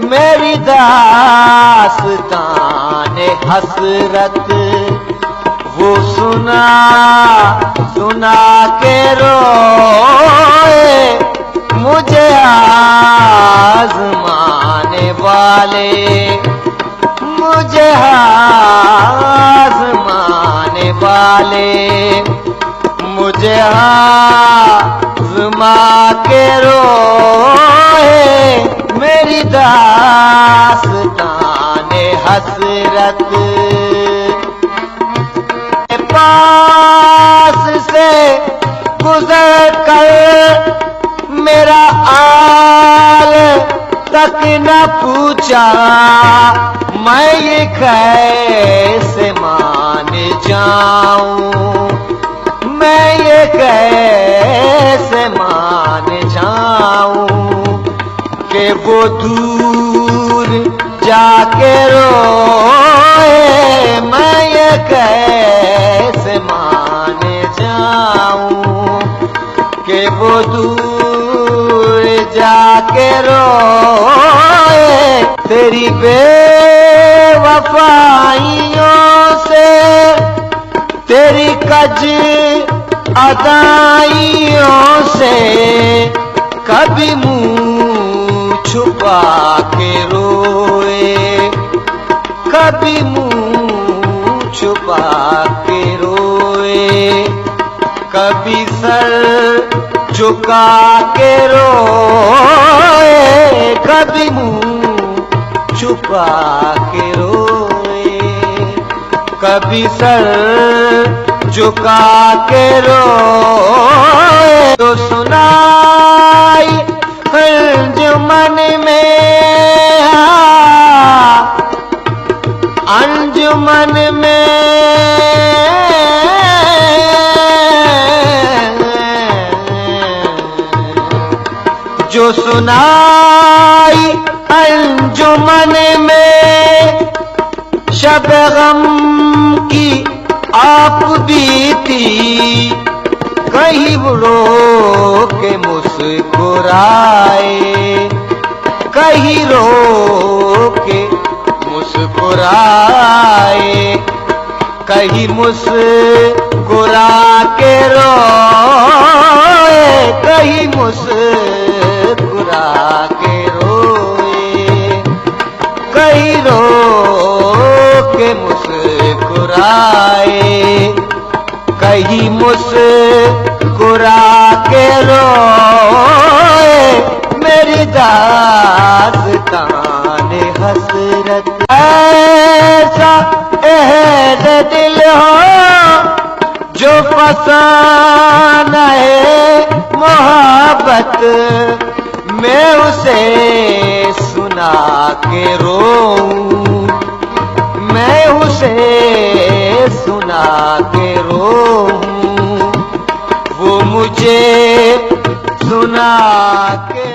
میری داستان حسرت، وہ سنا سنا کے روئے مجھے آزمانے والے، مجھے آزمانے والے، مجھے آزما کے روئے میری داستان حسرت۔ پاس سے گزر کر میرا حال تک نہ پوچھا، میں یہ کیسے مان جاؤں، میں یہ کیسے مان جاؤں کہ وہ دور جا کے روئے، میں یہ کیسے مان جاؤں کہ وہ دور جا کے روئے۔ تیری بے وفائیوں سے، تیری کج ادائیوں سے، کبھی منہ چھپا کے روئے، کبھی منہ چھپا کے روئے، کبھی سر جھکا کے روئے، کبھی منہ چھپا کے روئے، کبھی سر جھکا کے روئے۔ تو سنائی انجمن میں، انجمن میں جو سنائی انجمن میں، شب غم کی آپ بیتی، کہیں رو کے مسکرائے، کہیں رو کے مسکرائے، کہیں مسکرا کے روئے، کہیں مسکرا کے روئے، کہیں رو کے مسکرائے، کہیں مسکرا کے روئے، میری داستان حسرت۔ ایسا عہد دل ہو جو فسانہ محبت، میں اسے سنا کے روؤں، میں اسے سنا کے روؤں، وہ مجھے سنا کے